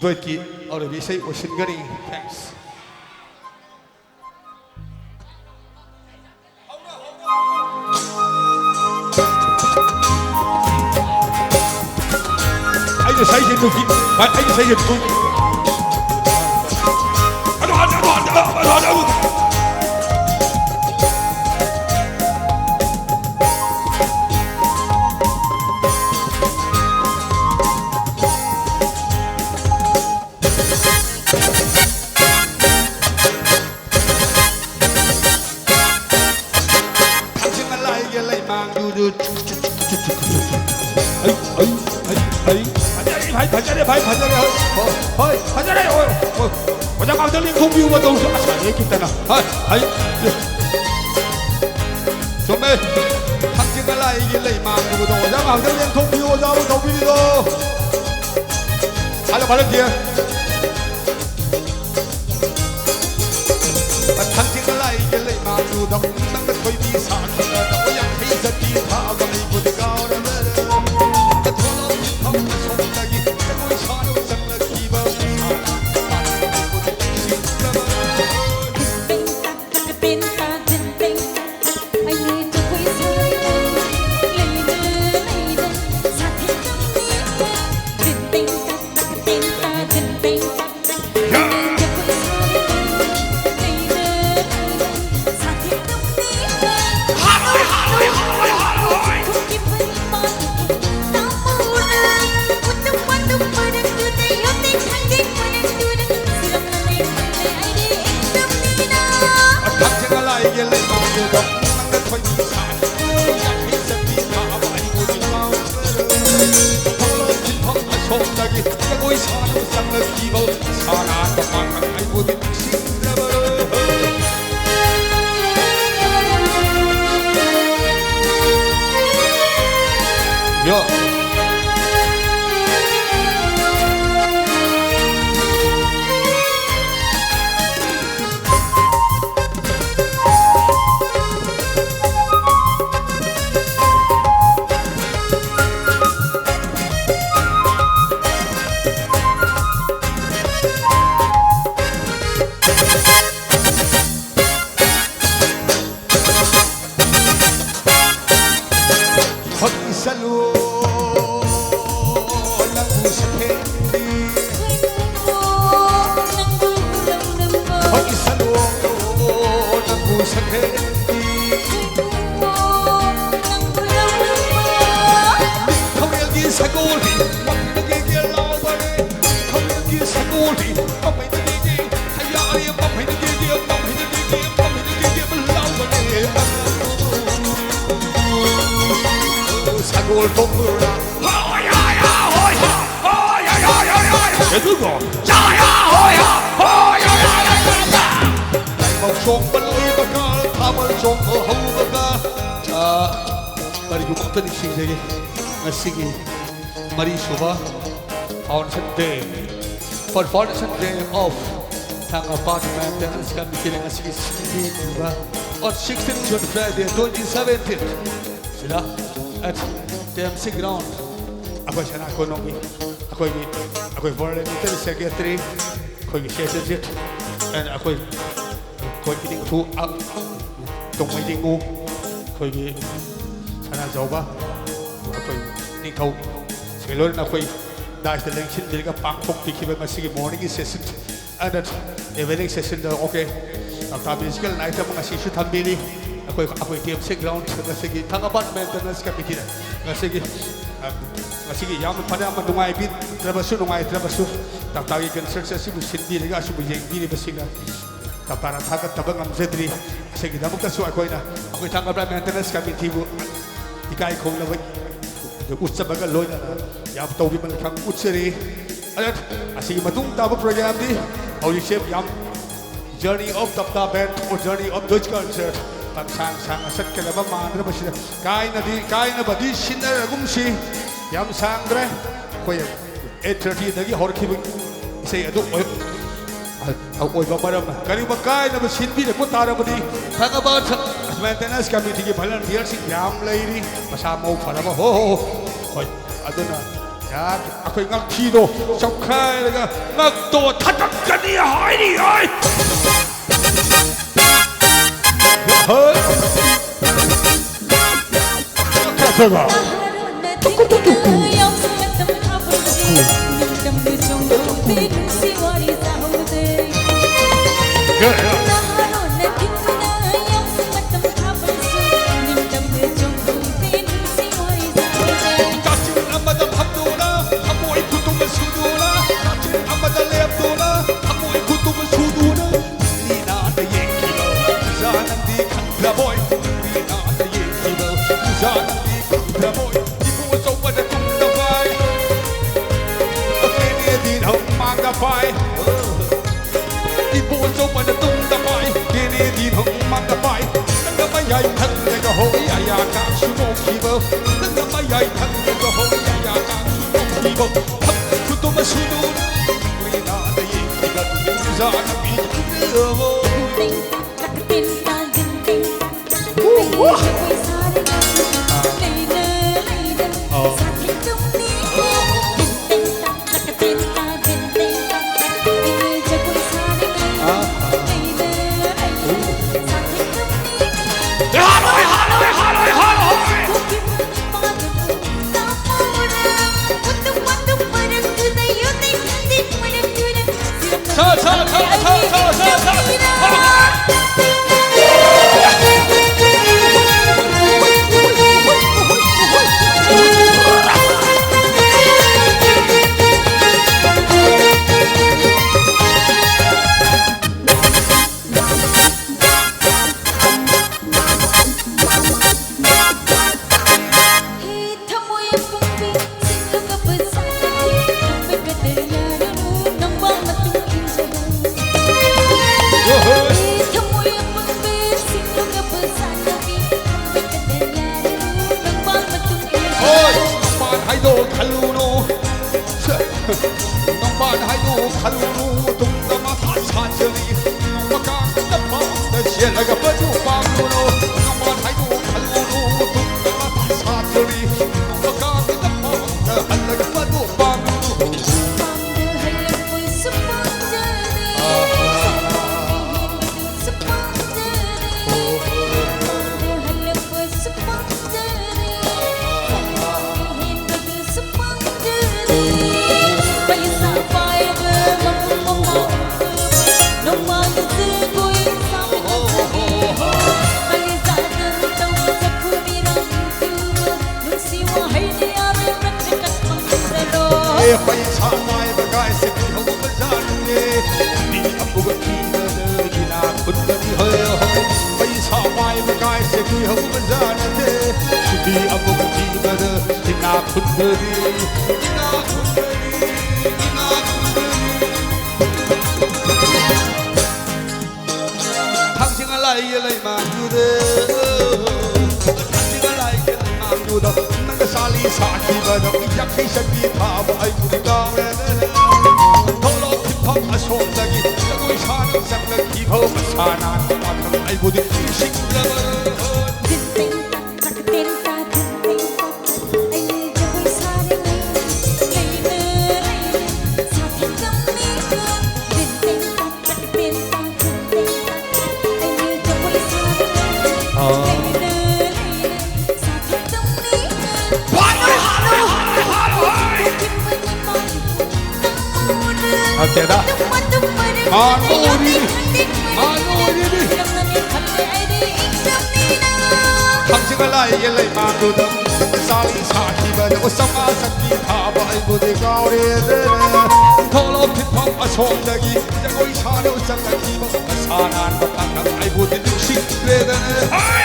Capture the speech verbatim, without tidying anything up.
ꯗ꯭ꯋꯦꯠꯀꯤ ꯑꯔꯣꯏꯕ ꯏꯁꯩ ꯑꯣꯏꯁꯤꯟꯒꯅꯤ꯫ Thanks꯫ ꯑꯩꯅ ꯁꯛꯏꯁꯦ ꯅꯨꯄꯤ, ꯑꯩꯅ ꯁꯛꯏꯁꯦ ꯅꯨꯄꯤ꯫ ꯑꯗꯨ, ꯑꯗꯨ, ꯑꯗꯨ, ꯑꯗꯨ, ꯑꯗꯨ, ꯑꯗꯨ꯫ ꯊꯥꯡꯖꯤꯡ ꯃꯂꯥꯏꯒꯤ ꯂꯩꯃꯥꯡꯗꯨꯗꯨ꯫ ꯑꯩ, ꯑꯩ, ꯑꯩ, ꯑꯩ꯫ ꯐꯖꯔꯦ ꯚꯥꯏ, ꯐꯖꯔꯦ ꯚꯥꯏ, ꯐꯖꯔꯦ꯫ ꯍꯣꯏ, ꯍꯣꯏ, ꯐꯖꯔꯦ꯫ ꯍꯣꯏ, ꯍꯣꯏ꯫ ꯑꯣꯖꯥ ꯉꯥꯛꯇ ꯂꯦꯡꯊꯣꯛꯄꯤꯌꯨꯕ ꯇꯧꯁꯨ꯫ ꯑꯁ, ꯑꯩ ꯈꯤꯇꯅ꯫ ꯍꯣꯏ, ꯑꯩ꯫ ꯆꯨꯝꯃꯦ꯫ ꯊꯥꯡꯖꯤꯡ ꯃꯂꯥꯏꯒꯤ ꯂꯩꯃꯥꯡꯗꯨꯗ ꯑꯣꯖꯥ ꯉꯥꯛꯇ ꯂꯦꯡꯊꯣꯛꯄꯤꯌꯨ, ꯑꯣꯖꯥꯕꯨ ꯇꯧꯕꯤꯔꯤꯗꯣ꯫ Hello, hello, dear. ꯃꯊꯪꯒꯤ ꯂꯥꯏꯒꯤ ꯂꯩꯃꯥꯡꯗꯨꯗ ꯅꯪꯅ ꯊꯣꯏꯕꯤ ꯁꯥꯈꯤꯕꯗ ꯌꯥꯡꯈꯩ ꯆꯠꯄꯤ ꯊꯥꯕ ꯑꯩꯕꯨꯗꯤ ꯀꯥꯎꯔꯕꯔ? ꯊꯣꯛꯂꯛꯐꯝ ꯑꯁꯣꯝꯗꯒꯤ ꯖꯒꯣꯏ ꯁꯥꯔꯨ ꯆꯪꯂꯛꯈꯤꯕ ꯁꯥꯔꯥ ꯃꯄꯥꯟ ꯑꯩꯕꯨꯗꯤ ꯅꯤꯡꯁꯤꯡꯂꯕꯔ? ꯖꯒꯣꯏ ꯁꯥꯅ ꯆꯪꯂꯛꯈꯤꯕ ꯁꯥꯅꯥ ꯃꯄꯥꯡꯒꯜ ꯑꯩꯕꯨꯗꯤ ꯅꯤꯡꯁꯤꯡꯗ꯭ꯔꯕꯔꯣ? ꯌꯣ꯫ ꯁꯒꯣꯜ ꯇꯣꯡꯕ꯭ꯔꯥ? ꯍꯣꯏ, ꯍꯣꯏ, ꯍꯣꯏ, ꯍꯣꯏ, ꯍꯣꯏ, ꯍꯣꯏ, ꯍꯣꯏ, ꯍꯣꯏ, ꯍꯣꯏ, ꯍꯣꯏ, ꯍꯣꯏ꯫ ꯑꯗꯨꯒ ꯆꯥ, ꯌꯥ, ꯍꯣꯏ, ꯍꯣꯏ, ꯍꯣꯏ, ꯍꯣꯏ, ꯍꯣꯏ, ꯍꯣꯏ, ꯍꯣꯏ, ꯍꯣꯏ꯫ ꯂꯥꯏꯕꯛ ꯁꯣꯛꯄ ꯂꯣꯏꯕꯒ, ꯊꯥꯕꯜ ꯆꯣꯡꯕ ꯍꯧꯕꯒ, ꯑ, ꯀꯔꯤꯒꯨꯝꯕ ꯑꯝꯇ ꯅꯤꯡꯁꯤꯡꯖꯒꯦ꯫ ꯉꯁꯤꯒꯤ ꯃꯔꯤꯁꯨꯕ Foundation Day for Foundation Day of Thangapad Maintenance Committee ꯅ ꯉꯁꯤꯒꯤ ꯁꯤꯟꯕꯤꯔꯤꯕ on sixteen June, Friday, twenty seventeen ꯁꯤꯗ at T M C ground ꯑꯩꯈꯣꯏ ꯁꯅꯥ ꯀꯣꯅꯨꯡꯒꯤ ꯑꯩꯈꯣꯏꯒꯤ ꯑꯩꯈꯣꯏ ꯕꯣꯔꯗ ꯁꯦꯀ꯭ꯔꯦꯇꯔꯤ, ꯑꯩꯈꯣꯏꯒꯤ ꯁꯦꯀ꯭ꯔꯦꯇꯔꯤ, and ꯑꯩꯈꯣꯏ ꯑꯩꯈꯣꯏ ꯏꯅꯤꯡꯊꯧ, ꯑ, ꯇꯣꯡꯃꯩ ꯅꯤꯡꯉꯨ, ꯑꯩꯈꯣꯏꯒꯤ ꯁꯅꯥꯖꯥꯎꯕ, ꯑꯩꯈꯣꯏ ꯅꯤꯡꯊꯧ ꯁꯦꯂꯣꯟꯅ ꯑꯩꯈꯣꯏ ꯗꯥꯏꯁꯇ ꯂꯦꯡꯁꯤꯟꯕꯤꯔꯒ ꯄꯥꯡꯊꯣꯛꯄꯤꯈꯤꯕ ꯃꯁꯤꯒꯤ morning ꯒꯤ session and evening session the, okay, ꯇꯞꯇꯥ musical night ꯑꯃ ꯉꯁꯤꯁꯨ ꯊꯝꯕꯤꯔꯤ꯫ ꯑꯩꯈꯣꯏ, ꯑꯩꯈꯣꯏ T M C ground ꯉꯁꯤꯒꯤ ꯊꯥꯡꯒꯄꯥꯠ maintenance committee ꯅ ꯉꯁꯤꯒꯤ, ꯑ, ꯉꯁꯤꯒꯤ ꯌꯥꯝꯅ ꯐꯅ ꯌꯥꯝꯅ ꯅꯨꯡꯉꯥꯏꯕꯤꯗ꯭ꯔꯕꯁꯨ, ꯅꯨꯡꯉꯥꯏꯇ꯭ꯔꯕꯁꯨ, ꯇꯞꯇꯥꯒꯤ concert ꯑꯁꯤꯕꯨ ꯁꯤꯟꯕꯤꯔꯒ ꯑꯁꯤꯕꯨ ꯌꯦꯡꯕꯤꯔꯤꯕꯁꯤꯡꯅ ꯇꯞꯇꯥꯅ ꯊꯥꯒꯠꯇꯕ ꯉꯝꯖꯗ꯭ꯔꯤ꯫ ꯑꯁꯤꯒꯤꯗꯃꯛꯇꯁꯨ ꯑꯩꯈꯣꯏꯅ ꯑꯩꯈꯣꯏ ꯊꯥꯡꯒꯄꯥꯠ maintenance committee ꯕꯨ ꯏꯀꯥꯏ ꯈꯨꯝꯅꯕ ꯎꯠꯆꯕꯒ ꯂꯣꯏꯅꯅ ꯌꯥꯝ ꯇꯧꯕꯤꯃꯜ ꯈꯪ ꯎꯠꯆꯔꯤ꯫ ꯑꯗ ꯑꯁꯤꯒꯤ ꯃꯇꯨꯡ ꯇꯥꯕ program ꯗꯤ ꯍꯧꯖꯤꯛꯁꯦ ꯌꯥꯝ Journey of ꯇꯞꯇꯥ band or Journey of Joy concert ꯄꯟꯁꯥꯡ ꯁꯥꯡꯅ ꯆꯠꯀꯗꯕ ꯃꯥꯟꯗ꯭ꯔꯕꯁꯤꯗ ꯀꯥꯏꯅꯗꯤ, ꯀꯥꯏꯅꯕꯗꯤ ꯁꯤꯟꯅꯔꯒꯨꯝꯁꯤ꯫ ꯌꯥꯝ ꯁꯥꯡꯗ꯭ꯔꯦ꯫ ꯑꯩꯈꯣꯏ eight thirty ꯗꯒꯤ ꯍꯧꯔꯛꯈꯤꯕ ꯏꯁꯩ ꯑꯗꯨ ꯑꯣꯏ-, ꯑꯣꯏꯕ ꯃꯔꯝꯅ ꯀꯔꯤꯒꯨꯝꯕ ꯀꯥꯏꯅꯕ ꯁꯤꯟꯕꯤꯔꯛꯄ ꯇꯥꯔꯕꯗꯤ ꯊꯥꯡꯒꯄꯥꯠ maintenance committee ꯒꯤ volunteer ꯁꯤꯡ ꯌꯥꯝ ꯂꯩꯔꯤ꯫ ꯃꯁꯥ ꯃꯎ ꯐꯔꯕ ꯍꯣ ꯍꯣ ꯍꯣ꯫ ꯍꯣꯏ, ꯑꯗꯨꯅ ꯌꯥ-, ꯑꯩꯈꯣꯏ ꯉꯛꯐꯤꯗꯣ ꯆꯞꯈꯥꯏꯔꯒ ꯉꯛꯇꯣ ꯊꯥꯗꯛꯀꯅꯤ ꯍꯥꯏꯔꯤ ꯍꯥꯏ꯫ ꯍꯣꯏ꯫ ꯆꯠꯈ꯭ꯔꯒ꯫ ꯀꯥꯆꯤꯟ ꯑꯃꯗ ꯐꯝꯗꯨꯅ, ꯊꯃꯣꯏ ꯈꯨꯇꯨꯝ ꯁꯨꯗꯨꯅ, ꯀꯥꯆꯤꯟ ꯑꯃꯗ ꯂꯦꯞꯇꯨꯅ, ꯄꯥꯏ꯫ ꯏꯕꯣꯆꯧꯕꯅ ꯇꯨꯡꯗ ꯄꯥꯏ, ꯀꯦꯅꯦꯗꯤ ꯃꯃꯥꯡꯗ ꯄꯥꯏ꯫ ꯅꯪꯅ ꯃꯌꯥꯏ ꯊꯪꯅꯒ ꯍꯣꯏ ꯑꯌꯥ ꯀꯥꯡꯁꯨ ꯅꯣꯛꯈꯤꯕ꯫ ꯅꯪꯅ ꯃꯌꯥꯏ ꯊꯪꯅꯒ ꯍꯣꯏ ꯑꯌꯥ ꯀꯥꯡꯁꯨ ꯅꯣꯛꯈꯤꯕ꯫ ꯈꯨꯇꯨꯝ ꯑꯁꯨꯗꯨ ꯀꯨꯏꯅꯥꯗ ꯌꯦꯡꯈꯤꯕ ꯅꯨꯃꯤꯠ ꯆꯥꯅ ꯄꯤꯈꯤꯕ꯫ ꯍꯣꯏ, ꯅꯣꯡꯄꯥꯟ ꯍꯥꯏꯗꯣ ꯈꯜꯂꯨꯅꯨ꯫ ꯅꯣꯡꯄꯥꯟ ꯍꯥꯏꯗꯣ ꯈꯜꯂꯨꯅꯨ, ꯇꯨꯡꯗ ꯃꯊꯥ ꯁꯥꯖꯔꯤ꯫ ꯅꯣꯡꯃ ꯀꯥꯡꯗ ꯐꯥꯎꯗ ꯆꯦꯜꯂꯒ ꯃꯗꯨ ꯄꯥꯝꯂꯨꯅꯨ꯫ ꯅꯣꯡꯄꯥꯟ ꯍꯥꯏꯗꯣ ꯈꯜꯂꯨꯅꯨ, ꯇꯨꯡꯗ ꯃꯊꯥ ꯁꯥꯖꯔꯤ꯫ ꯅꯣꯡꯃ ꯀꯥꯡꯗ ꯐꯥꯎꯗ ꯍꯜꯂꯒ ꯃꯗꯨ ꯄꯥꯝꯂꯨꯅꯨ꯫ ꯑꯦ, ꯄꯩꯁꯥ ꯄꯥꯏꯕ ꯀꯥꯏꯁꯦ ꯀꯨꯏꯍꯧꯕꯖꯥꯠꯅꯦ꯫ ꯃꯤ ꯑꯃꯨꯛ ꯊꯤꯕꯗ ꯏꯅꯥꯛ ꯈꯨꯟꯕꯗꯤ ꯍꯣꯏ ꯍꯣꯏ꯫ ꯄꯩꯁꯥ ꯄꯥꯏꯕ ꯀꯥꯏꯁꯦ ꯀꯨꯏꯍꯧꯕꯖꯥꯠ ꯅꯠꯇꯦ꯫ ꯃꯤ ꯑꯃꯨꯛ ꯊꯤꯕꯗ ꯏꯅꯥꯛ ꯈꯨꯟꯕꯗꯤ, ꯏꯅꯥꯛ ꯈꯨꯟꯕꯗꯤ, ꯏꯅꯥꯛ ꯈꯨꯟꯕꯗꯤ꯫ ꯑꯩꯒꯤ ꯂꯩꯃꯥꯡꯗꯨꯗ, ꯊꯥꯡꯖꯤꯡ ꯂꯥꯏꯒꯤ ꯂꯩꯃꯥꯡꯗꯨꯗ ꯅꯪꯒ ꯆꯥꯂꯤ ꯁꯥꯈꯤꯕꯗꯣ, ꯌꯥꯡꯈꯩ ꯆꯠꯄꯤ ꯊꯥꯕ ꯑꯩꯕꯨꯗꯤ ꯀꯥꯎꯔꯦꯅꯦ꯫ ꯊꯣꯛꯂꯛꯑꯣ ꯐꯤꯐꯝ ꯑꯁꯣꯝꯗꯒꯤ, ꯖꯒꯣꯏ ꯁꯥꯅ ꯆꯪꯂꯛꯈꯤꯕ ꯃꯁꯥ ꯅꯥꯟꯕ ꯄꯥꯈꯪ ꯑꯩꯕꯨꯗꯤ ꯅꯤꯡꯁꯤꯡꯂꯕ꯫ ꯈꯪꯗꯦꯗ꯫ ꯃꯥꯅ ꯑꯣꯏꯔꯤꯅꯤ꯫ ꯃꯥꯅ ꯑꯣꯏꯔꯤꯅꯤ꯫ ꯊꯥꯡꯖꯤꯡ ꯂꯥꯏꯒꯤ ꯂꯩꯃꯥꯡꯗꯨꯗ ꯆꯥꯂꯤ ꯁꯥꯈꯤꯕꯗꯣ, ꯆꯥꯝꯃꯉꯥ ꯆꯠꯄꯤ ꯊꯥꯕ ꯑꯩꯕꯨꯗꯤ ꯀꯥꯎꯔꯦꯅꯦ꯫ ꯊꯣꯛꯂꯛꯑꯣ ꯐꯤꯐꯝ ꯑꯁꯣꯝꯗꯒꯤ, ꯖꯒꯣꯏ ꯁꯥꯅ ꯆꯪꯂꯛꯈꯤꯕ ꯃꯁꯥ ꯅꯥꯟꯕ ꯄꯥꯈꯪ ꯑꯩꯕꯨꯗꯤ ꯅꯤꯡꯁꯤꯡꯗ꯭ꯔꯦꯗꯅꯦ꯫